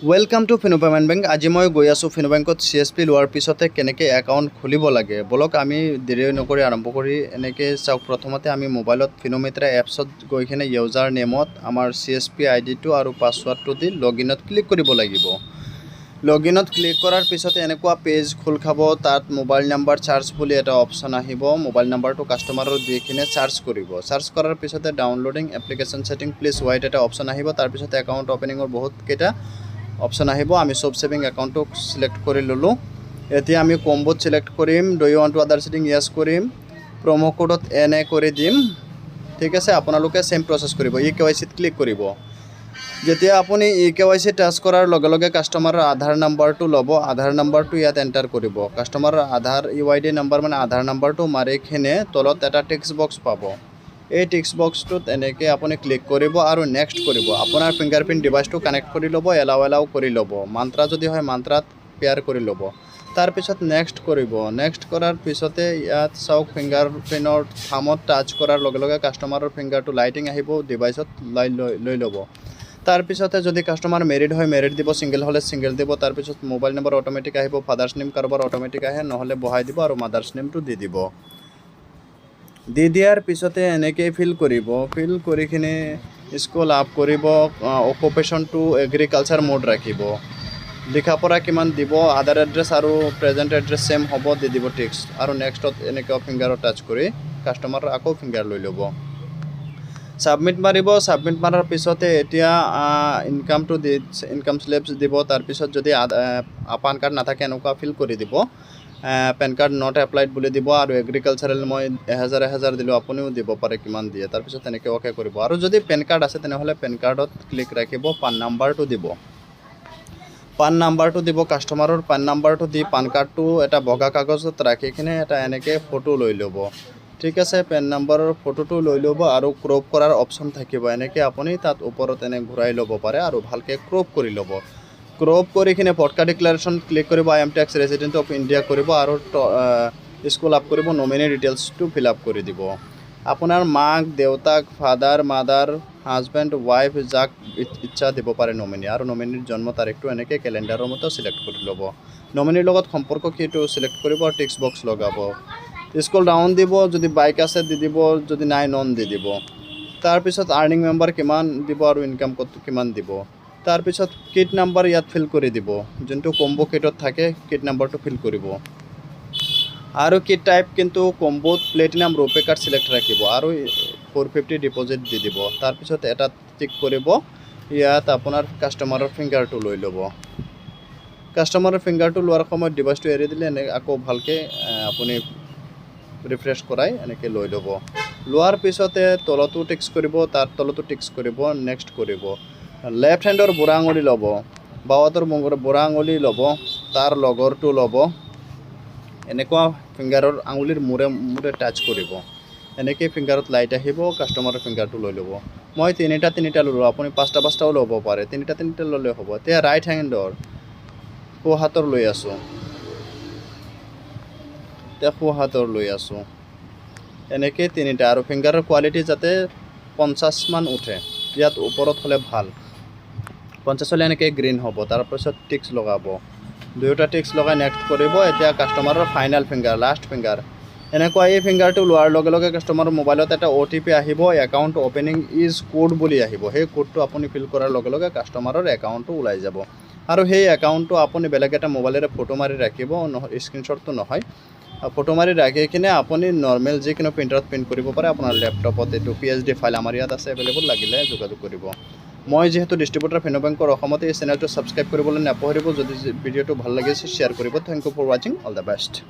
Welcome to Fino Payment Bank. আজি মই গৈ আছোঁ ফিনো বেংকত চিএছপি লোৱাৰ পিছতে কেনেকৈ একাউণ্ট খুলিব লাগে। ব'লক, আমি দেৰি নকৰি আৰম্ভ কৰি। এনেকৈ চাওক, প্ৰথমতে আমি মোবাইলত ফিনোমিত্ৰা এপছত গৈ কিনে ইউজাৰ নেমত আমাৰ চিএছপি আইডিটো আৰু পাছৱাৰ্ডটো দি লগ ইনত ক্লিক কৰিব লাগিব। লগ ইনত ক্লিক কৰাৰ পিছতে এনেকুৱা পেজ খোল খাব। তাত মোবাইল নাম্বাৰ চাৰ্চ বুলি এটা অপশ্যন আহিব। মোবাইল নাম্বাৰটো কাষ্টমাৰৰ দি কিনে চাৰ্চ কৰিব। চাৰ্চ কৰাৰ পিছতে "Downloading application setting, please wait" এটা অপশ্যন আহিব। তাৰপিছত একাউণ্ট অ'পেনিঙৰ বহুতকেইটা অপশ্যন আহিব। আমি চব ছেভিং একাউণ্টটো চিলেক্ট কৰি ল'লোঁ। এতিয়া আমি কম্বোত চিলেক্ট কৰিম। "Do you want to other setting?" Yes কৰিম। প্ৰম' কোডত এন এ কৰি দিম। ঠিক আছে, আপোনালোকে ছেইম প্ৰচেছ কৰিব। ই কেৱাইচিত ক্লিক কৰিব। যেতিয়া আপুনি ই কেৱাইচি টাচ কৰাৰ লগে লগে কাষ্টমাৰৰ আধাৰ নাম্বাৰটো ল'ব। আধাৰ নাম্বাৰটো ইয়াত এণ্টাৰ কৰিব। কাষ্টমাৰৰ আধাৰ ইউআইডি নাম্বাৰ, মানে আধাৰ নাম্বাৰটো মাৰি কিনে তলত এটা টিক্স বক্স পাব। এই টিক্স বক্সটোত এনেকৈ আপুনি ক্লিক কৰিব আৰু নেক্সট কৰিব। আপোনাৰ ফিংগাৰপ্ৰিণ্ট ডিভাইচটো কানেক্ট কৰি ল'ব, এলাও এলাও কৰি ল'ব। মান্ত্ৰা যদি হয়, মান্ত্ৰাত পেয়াৰ কৰি ল'ব। তাৰপিছত নেক্সট কৰিব। নেক্সট কৰাৰ পিছতে ইয়াত চাওক, ফিংগাৰ প্ৰিণ্টৰ থামত টাচ কৰাৰ লগে লগে কাষ্টমাৰৰ ফিংগাৰটো লাইটিং আহিব, ডিভাইচত লৈ লৈ লৈ ল'ব। তাৰপিছতে যদি কাষ্টমাৰ মেৰিড হয়, মেৰিড দিব, ছিংগল হ'লে ছিংগল দিব। তাৰপিছত মোবাইল নম্বৰ অট'মেটিক আহিব। ফাদাৰ্ছ নেম কাৰোবাৰ অট'মেটিক আহে, নহ'লে বহাই দিব আৰু মাদাৰ্ছ নেমটো দি দিব। দি দিয়াৰ পিছতে এনেকৈ ফিল কৰিব। ফিল কৰি কিনে স্ক্ৰল আপ কৰিব। অকুপেশ্যনটো এগ্ৰিকালচাৰ মোড ৰাখিব। লিখা পঢ়া কিমান দিব। আদাৰ এড্ৰেছ আৰু প্ৰেজেণ্ট এড্ৰেছ ছেম হ'ব, দি দিব টিক্স। আৰু নেক্সটত এনেকৈ ফিংগাৰত টাচ কৰি কাষ্টমাৰৰ আকৌ ফিংগাৰ লৈ ল'ব। ছাবমিট মাৰিব। ছাবমিট মাৰাৰ পিছতে এতিয়া ইনকামটো দি ইনকাম শ্লেবছ দিব। তাৰপিছত যদি পান কাৰ্ড নাথাকে, এনেকুৱা ফিল কৰি দিব, "PAN card not applied" বুলি দিব। আৰু এগ্ৰিকালচাৰেল মই 1000 1000 দিলোঁ, আপুনিও দিব পাৰে কিমান দিয়ে। তাৰপিছত তেনেকৈ অ'কে কৰিব। আৰু যদি পেন কাৰ্ড আছে, তেনেহ'লে পেন কাৰ্ডত ক্লিক ৰাখিব, পান নাম্বাৰটো দিব। পান নাম্বাৰটো দিব, কাষ্টমাৰৰ পান নাম্বাৰটো দি পান কাৰ্ডটো এটা বগা কাগজত ৰাখি কিনে এটা এনেকৈ ফটো লৈ ল'ব। ঠিক আছে, পেন নাম্বাৰৰ ফটোটো লৈ ল'ব আৰু ক্ৰপ কৰাৰ অপশ্যন থাকিব। এনেকৈ আপুনি তাত ওপৰত এনে ঘূৰাই ল'ব পাৰে আৰু ভালকৈ ক্ৰপ কৰি ল'ব। ক্ৰপ কৰি কিনে ফটকা ডিক্লাৰেশ্যন ক্লিক কৰিব, "I am tax resident of India" কৰিব আৰু স্ক্ৰল আপ কৰিব, নমিনী ডিটেইলছটো ফিল আপ কৰি দিব। আপোনাৰ মাক, দেউতাক, ফাদাৰ, মাদাৰ, হাজবেণ্ড, ৱাইফ, যাক ইচ্ছা দিব পাৰে নমিনী। আৰু নমিনীৰ জন্ম তাৰিখটো এনেকৈ কেলেণ্ডাৰৰ মতে চিলেক্ট কৰি ল'ব। নমিনীৰ লগত সম্পৰ্ক কি, এইটো চিলেক্ট কৰিব আৰু টিক্স বক্স লগাব। স্ক্ৰল ডাউন দিব। যদি বাইক আছে দি দিব, যদি নাই নন দি দিব। তাৰপিছত আৰ্নিং মেম্বাৰ কিমান দিব আৰু ইনকাম ক'ত কিমান দিব। তাৰপিছত কিট নাম্বাৰ ইয়াত ফিল কৰি দিব। যোনটো কম্ব' কিটত থাকে, কিট নাম্বাৰটো ফিল কৰিব। আৰু কিট টাইপ কিন্তু কম্ব'ত প্লেটিনাম ৰুপে কাৰ্ড চিলেক্ট ৰাখিব আৰু 450 ডিপ'জিট দি দিব। তাৰপিছত এটা টিক কৰিব। ইয়াত আপোনাৰ কাষ্টমাৰৰ ফিংগাৰটো লৈ ল'ব। কাষ্টমাৰৰ ফিংগাৰটো লোৱাৰ সময়ত ডিভাইচটো এৰি দিলে এনে আকৌ ভালকৈ আপুনি ৰিফ্ৰেছ কৰাই এনেকৈ লৈ ল'ব। লোৱাৰ পিছতে তলতো টিক্স কৰিব, তাৰ তলতো টিক্স কৰিব, নেক্সট কৰিব। লেফ্ট হেণ্ডৰ বুঢ়া আঙুলি ল'ব, বাওঁহাতৰ বুঢ়া আঙুলি ল'ব, তাৰ লগৰটো ল'ব। এনেকুৱা ফিংগাৰৰ আঙুলিৰ মূৰে মূৰে টাচ কৰিব। এনেকৈ ফিংগাৰত লাইট আহিব, কাষ্টমাৰৰ ফিংগাৰটো লৈ ল'ব। মই তিনিটা তিনিটা ল'লোঁ, আপুনি পাঁচটা পাঁচটাও ল'ব পাৰে। তিনিটা তিনিটা ল'লে হ'ব। এতিয়া ৰাইট হেণ্ডৰ সোঁ হাতৰ লৈ আছোঁ। এতিয়া সোঁ হাতৰ লৈ আছোঁ। এনেকৈ তিনিটা। আৰু ফিংগাৰৰ কোৱালিটি যাতে 50মান উঠে, ইয়াত ওপৰত হ'লে ভাল। 50 হ'লে এনেকৈ গ্ৰীণ হ'ব। তাৰপিছত টিক্স লগাব। দুয়োটা টিক্স লগাই নেক্সট কৰিব। এতিয়া কাষ্টমাৰৰ ফাইনেল ফিংগাৰ, লাষ্ট ফিংগাৰ। এনেকুৱা এই ফিংগাৰটো লোৱাৰ লগে লগে কাষ্টমাৰৰ মোবাইলত এটা অ'টিপি আহিব। "একাউণ্ট অ'পেনিং is code" বুলি আহিব। সেই কোডটো আপুনি ফিল কৰাৰ লগে লগে কাষ্টমাৰৰ একাউণ্টটো ওলাই যাব। আৰু সেই একাউণ্টটো আপুনি বেলেগ এটা মোবাইলেৰে ফটো মাৰি ৰাখিব, নহয় স্ক্ৰীনশ্বটটো নহয়, ফটো মাৰি ৰাখি কিনে আপুনি নৰ্মেল যিকোনো প্ৰিণ্টাৰত প্ৰিণ্ট কৰিব পাৰে। আপোনাৰ লেপটপত এইটো পিএইচডি ফাইল আমাৰ ইয়াত আছে এভেইলেবল, লাগিলে যোগাযোগ কৰিব। মই যিহেতু ডিষ্ট্ৰিবিউটৰ ফিনো বেংকৰ অসমতে, এই চেনেলটো ছাবস্ক্ৰাইব কৰিবলৈ নাপাহৰিব। যদি ভিডিঅ'টো ভাল লাগিছে, শ্বেয়াৰ কৰিব। Thank you for watching, all the best.